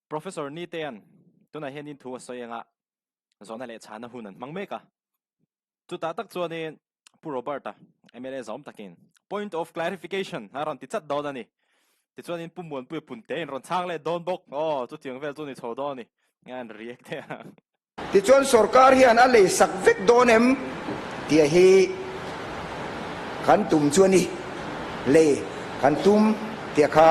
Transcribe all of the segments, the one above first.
Professor Nitea'n tunah hianin thu a sawi anga zawhna leh chhana hun an hmang mek a. Chutah tak chuanin Pu Robert-a, mla zawm takin, Point of clarification a rawn ti chat dawn a ni. Tichuanin Pu Muanpuia Punte in rawn chhang leh dawn bawk. Aw, chutiang vel chu ni chho dawn a ni. Nge an react thei ang. Tichuan sorkar hian a lei sak vek dawn em tih hi kan tum chu a ni. Lei kan tum tih kha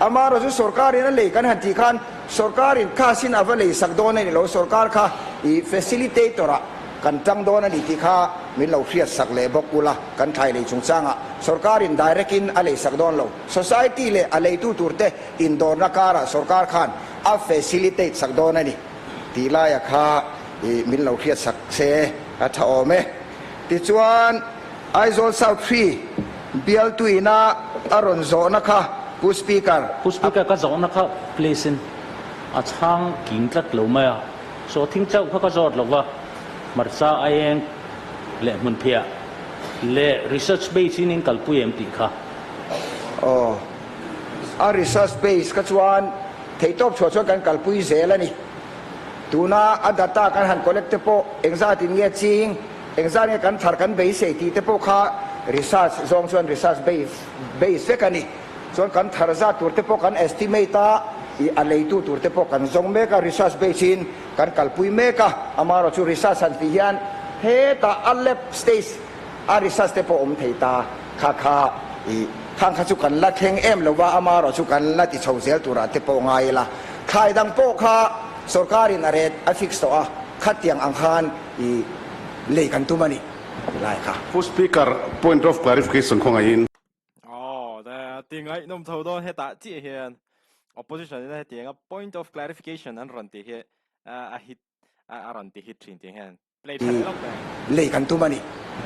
amaherawhchu chu sorkarin a lei kan han tih khan sorkarin cash-in a va lei sak dawn a ni lo, sorkar kha i facilitator-ah kan tang dawn a ni tih kha min lo hriat sak leh bawk ula, kan thlai lei chungchangah sorkarin direct-in a lei sak dawn lo. Society leh a leitu turte indawrna karah sorkar khan a facilitate sak dawn a ni tih laia kha i min lo hriat sak se a tha awm e. Tichuan, Aizawl South Free bialtuina a rawn zawhna kha Pu Speaker. Pu Speaker ka zawhna kha please in a chhang kim tlat lo mai a. Sawhthing chauh kha ka zawt lo va, hmarcha a eng leh hmunphiah leh research base in in kalpui em tih kha. Aw, a research base kha chuan theihtawp chhuah chuan kan kalpui zel a ni. Tuna a data kan han collect te pawh engzat in nge ching, engzat nge kan thar kan beisei tih te pawh kha research zawng chuan research base base vek a ni. Chuan kan thar zat tur te pawh kan estimate a, ih a leitu tur te pawh kan zawng mek a, research base in kan kalpui mek a, amaherawh chu research han tih hian hetah a lab stage a research te pawh awm thei ta, kha kha ih khang kha chu kan la thleng em lo va, amaherawh chu kan la ti chho zel turah te pawh ngai ila, thlai dang pawh kha sorkar in a rate a fix tawh a, khatiang ang khan ih lei kan tum a ni ti lai kha. Pu Speaker, point of clarification khawngaihin. Aw, da ti ngaihnawm tho dawn hetah chiah hian opposition in hetiang a point of clarification an rawn tih hi a hit a rawn ti hit thin tih hian play tha leh lawk teh. Lei kan tum a ni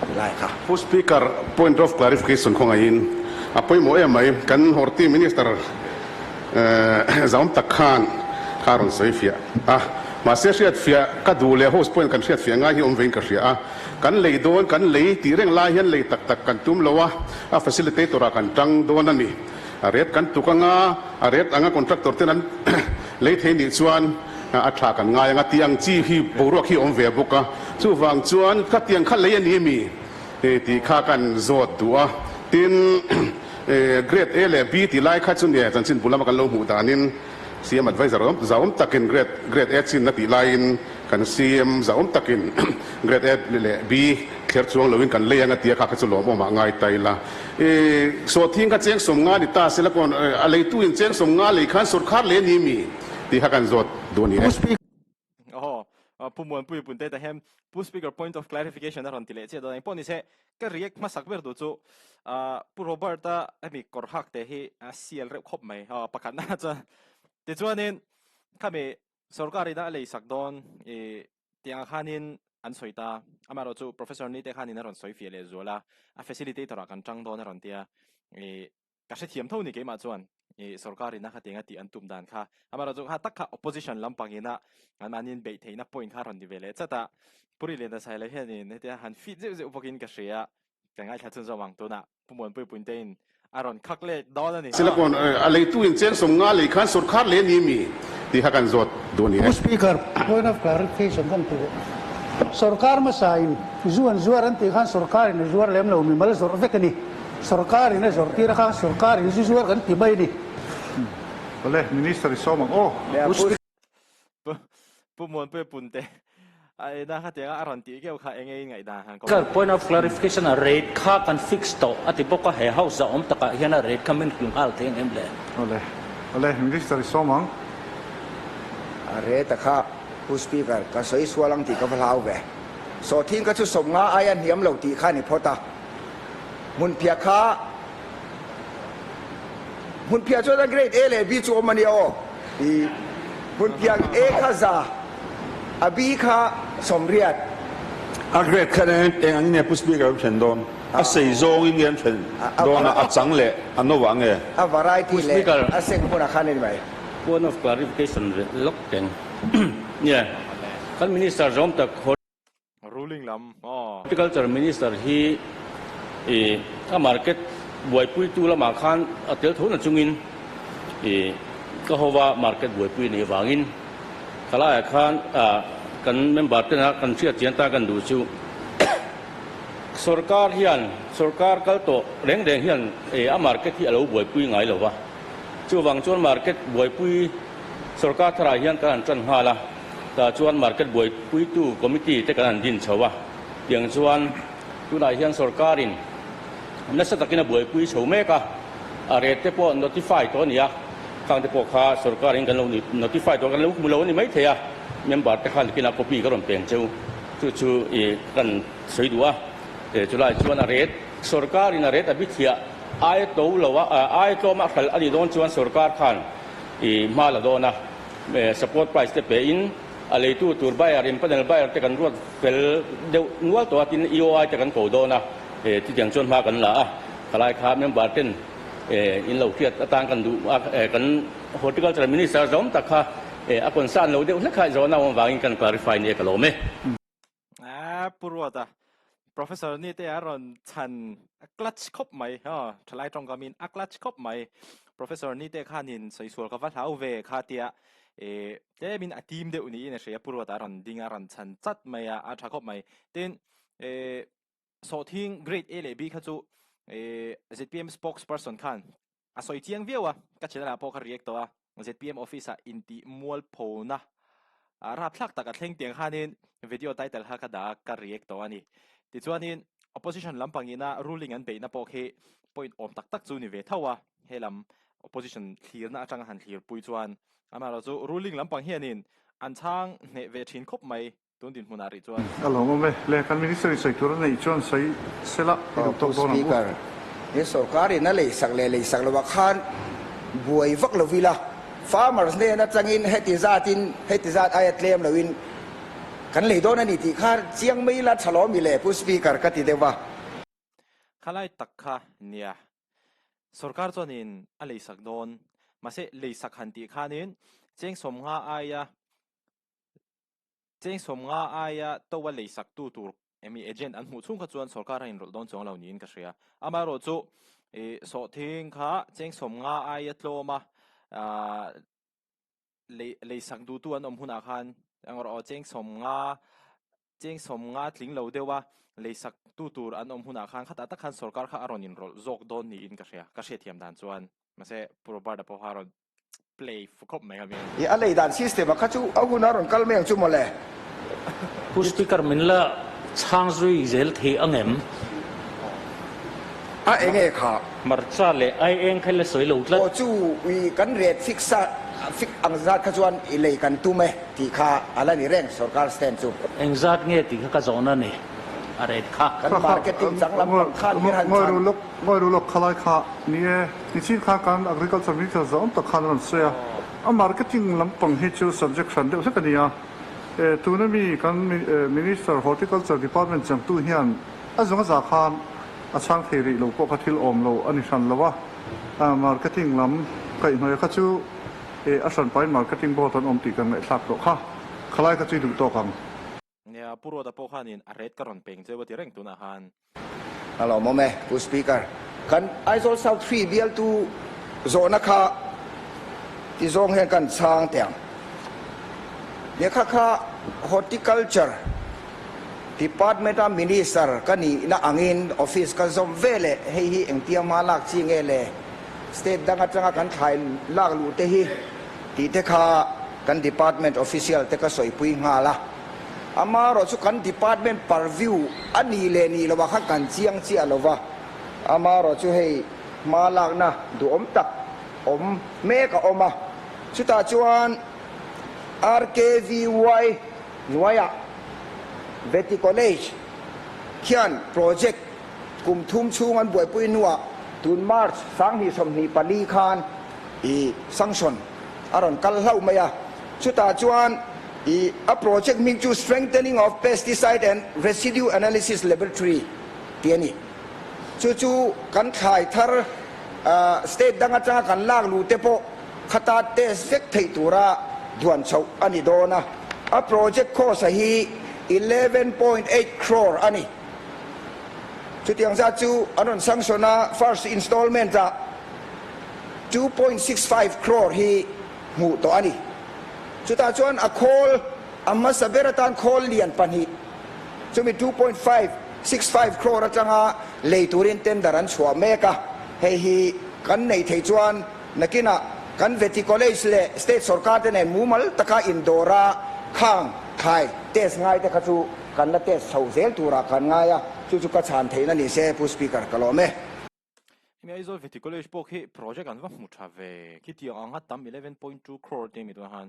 ti lai kha. Pu Speaker, point of clarification khawngaihin a pawimawh em mai, kan Horti Minister Zaum tak khan kha a rawn sawi fiah a, mahse hriatfiah ka duh leh host pawhin kan hriatfiah ngai hi awm vein ka hria a. Kan lei dawn, kan lei tih reng lai hian lei tak tak kan tum lo a, a facilitator ah kan tang dawn a ni. A rate kan tuk anga, a rate anga contractor ten an lei thei nih chuan a tha kan ngai anga tih ang chi hi boruak hi a awm ve bawk a. Chuvang chuan khatiang kha lei a ni mi tih kha kan zawt duh a. Tin, grade A leh B tih lai kha chu nia chanchin bul lama kan lo hmuh danin CM adviser zauawm takin grade grade A chin a tih laiin Kan CM zahawm takin Grade A leh B thler chuang loin kan lei ang a tia kha kha chu lawmawm ah ngai ta ila. I sawhthing kha cheng sawmnga ni ta sela kawn a leitu in cheng sawmnga lei khan sawrkhar leh ni mi tih kha kan zawt duh a ni e. Aw, Pu Muanpui Punte ta hian Pu Speaker point of clarification a rawn ti leh chiah dawn. Engpawh ni se, ka react hmasak ber duh chu Pu Robert-a hemi kawr hak te hi a sial reuh khawp mai. Aw, pakhatna chuan tichuanin khami Sorkar ina a lei sak dawn i tih ang khanin an sawi ta. Amaherawh chu Professor Nite khanin a rawn sawi fiah leh zual a, a facilitator ah kan tang dawn a rawn ti a. I ka hrethiam tho ni keimah chuan i sorkar ina khatiang a tih an tum dan kha. Amaherawh chu kha tak kha opposition lampang ina anmahniin beih theihna point kha a rawn ti ve leh chat a. Pu Riliana Sailo hianin hetia han fit zeuh zeuh bawkin ka hria. Ka ngaithla chhunzawm ang tunah Pu Muanpui Puinte-in a rawn khak leh dawn a ni. Silakawn a leitu in cheng sawmnga lei khan sawrkhar leh ni mi tih kha kan zawt duh a ni e. Pu Speaker, point of clarification kan ti leh. Sawrkar hmasa in zu an zuar an tih khan sawrkar in a zuar lem lo, mimal zawrh vek a ni. Sawrkar in a zawrh tir a khan sawrkar in zu zuar kan ti mai a ni. Awle, Minister i sawm ang aw. Pu Muanpuia Punte a ena khatianga a rawn tih keuh kha enge in ngaihdan han Sir, point of clarification a rate kha kan fix tawh a ti bawk a, he house a awm takah hian a rate kha min hrilh nghal thei ang em le? Awle, awle, Minister i sawm ang. A rate a kha Pu Speaker, ka sawi sual ang tih ka va hlau ve. Sawhthing kha chu sawmnga aia hniam lo tih kha a ni phawt a. Hmunphiah kha Hmunphiah chuan a grade A leh B chu awm a nia aw. I hmunphiah A kha za, a B kha sawmriat. A grade kha eng ang in nge Pu Speaker an then dawn? A sei zawng in nge an then dawn a, a chang leh a no ah nge? A variety leh a seng hmunah khan a ni mai. Point of clarification lawk teng. Nge kan Minister zawm tak. Ruling lam aw. Horticulture Minister hi i a market buaipuitu lamah khan a tel tho na chungin i Ka hova market buaipui nih avangin khalaiah khan kan member tena kan hriat chian tan kan duh chu sorkar hian sorkar kal tawh reng reng hian a market hi a lo buaipui ngai lo va, chuvang chuan market buaipui sorkar tharah hian kan han tan nghal a, tah chuan market buaipuitu committee te kan han din chho a, tiang chuan tunah hian sorkarin nasa takin a buaipui chho mek a. A rate te pawh notify tawh a ni a, khang te pawh kha sorkar in kan lo notify tawh kan lo hmu lo a ni maithei a, member te khan kinah copy ka rawn peng cheu chu chu i kan sawi duh a, chulai chuan a rate sorkar in a rate a bithiah ai to lo a ai tlawm a hralh a nih dawn chuan sorkar khan i hma la dawn a, support price te pe in a leitu tur buyer in panel buyer te kan ruat fel deuh nual tawh a tin EOI te kan ko dawn a, chutiang chuan hma kan la a. Thalai kha member ten in lo hriat atan kan duh a, kan Horticulture Minister zawm tak kha a concern lo deuh hlek kha zawhna awm avangin kan clarify nia ka lawm e. A Pu Ruata, Professor ni te a rawn chhan a clutch khawp mai, aw thalai tawngkamin a clutch khawp mai. Professor ni te khanin sawi sual ka va hlau ve kha tia tlemin a tim deuh niin a hria Pu Ruata a rawn ding a, a rawn chhan chat mai a, a tha khawp mai. Tin, Sawhthing grade A leh B kha chu zpm spokesperson khan a sawi chiang viau a, ka channel ah pawh kha react tawh a, zpm office ah intih mualphona rapthlak tak a thleng tiang khanin video title kha ka dah a, ka react tawh a ni. Tichuanin opposition lampang ina ruling an beihna pawh khi point awm tak tak chu ni ve tho a, he lam opposition thlirna atanga han thlirpui chuan amaherawhchu ruling lampang hianin an chhang hneh ve thin khawp mai. Tun dinhmunah rih chuan. A lawmawm e. Le, kan Minister in sawi tur a neih chuan sawi sela i duh tawk dawn ang u. Speaker, he sorkar in a leisak leh leisak lovah khan buai vak lo ila, farmers hnen atangin heti zatin heti zat aia tlem loin kan lei dawn a ni tih kha chiang mai ila tha lawm i le Pu Speaker ka ti deuh va. Khalai tak kha nia. Sorkar chuanin a leisak dawn. Mahse leisak han tih khanin cheng sawmnga aia Cheng sawmnga aia to a leisak tu tur emi agent an hmuh chhung kha chuan sorkar a inrawlh dawn chuang lo niin ka hria. Amaherawhchu ih sawhthing kha cheng sawmnga aia tlawm a lei leisak duhtu an awm hunah khan engrawh aw cheng sawmnga cheng sawmnga tling lo deuh a leisak tu tur an awm hunah khan khatah tak khan sorkar kha a rawn inrawlh zawk dawn niin ka hria ka hriatthiam dan chuan. Mahse Pu Robert-a pawh kha a rawn play fu khawp mai kha. I a lei dan system a kha chu a hun a rawn kal mai ang chu mawle. Pu Speaker min la chhang zui zel thei ang em? A enge kha? Hmarcha leh ai eng kha la sawi lo tlat. Aw chu i kan rate fix a fix ang zat kha chuan i lei kan tum e tih kha a la ni reng sorkar stand chu. Eng zat nge tih kha ka zawhna ni a rate kha. Kan marketing changlam pang khan mir han chan. Ngawi ru lawk khalai kha ni e, nichin khan kan Agriculture Minister zawm tak khan a rawn sawi a, a marketing lampang hi chu subject hran deuh hlek a ni a, e tuna mi kan Minister Horticulture Department changtu hian a zawng a za khan a chhang thei rih lo pawh kha thil awm lo a ni hran lo a, marketing lam kaihhnawih kha chu e a hranpain marketing board an awm tih kan ngaihthlak tawh kha, khalai kha chu i duh tawk ang. Nia, Pu Ruata pawh khanin a ret ka rawn peng cheu a ti reng tunah khan. A lawmawm e, Pu Speaker. Kan Aizawl South Three bialtu zawhna kha ti zawng hian kan chhang teh ang. Nia kha kha Horticulture Department-a Minister ka nihna angin office ka zawm ve leh hei hi engtia hma lak chi nge le state dang atanga kan thlai lak luh te hi tih te kha kan department official te ka sawipui nghal a, amaherawhchu kan department purview a nih leh nih lovah khan kan chiang chiah lo va, amaherawhchu hei hma lakna duhawm tak awm mek a awm a, chutah chuan RKVY hnuaiah Vety College khian project kum thum chhung an buaipui hnuah tun March 2024 khan i sanction a rawn kal hlauh mai a, chutah chuan i a project hming chu Strengthening of Pesticide and Residue Analysis Laboratory tih a ni. Chu chu kan thlai thar state dang atanga kan lak luh te pawh khata test vek theih tura duan chhoh a ni dawn a, a project cost a hi 11.8 crore a ni. Chutiang zat chu an rawn sanction a, first installment ah 2.65 crore hi. hmuh tawh a ni. Chutah chuan a khawl a hmasa ber atan khawl lian pahnih, chumi 2.565 crore atanga lei turin tender an chhuah mek a, hei hi kan neih theih chuan nakinah kan Vety College leh State sorkar te nen mumal taka indawra khang thlai test ngai te kha chu kan la test chho zel turah kan ngai a, chu chu ka chhan theihna ni se Pu Speaker ka lawm e. Hemi Aizawl Vety College pawh khi project an va hmu tha ve, khitiang anga tam 11.2 crore te mi tunah khan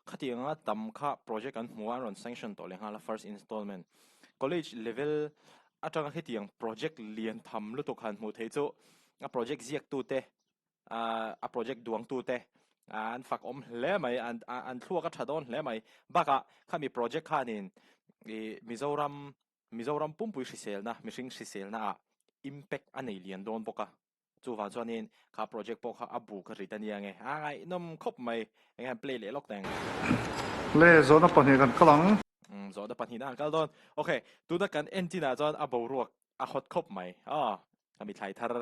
khatiang anga tam kha project an hmu a, an rawn sanction tawh leh nghal a first installment. College level atanga khitiang project lian tham lutuk han hmuh theih chu a project ziaktute a project duangtute an fak awm hle mai, an thluak a tha dawn hle mai. Bakah khami project khanin ih Mizoram Mizoram pumpui hriselna, mihring hriselna ah impact a nei lian dawn bawk a, chuvang chuanin kha project pawh kha a bu ka rit a nia nge, a ngaihnawm khawp mai, eng hian play leh lawk teng. Le, zawhna pahnih kan kal ang. Umm, zawhna pahnihna an kal dawn. Ok, tuna kan en chinah chuan a boruak a hot khawp mai. Aw, ka mithlai thar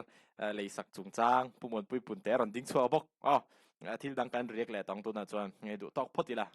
lei sak chungchang Pu Muanpui Punte a rawn ding chhuak bawk. Aw, thil dang kan react leh tawng tunah chuan nge duh tawk phawt ila.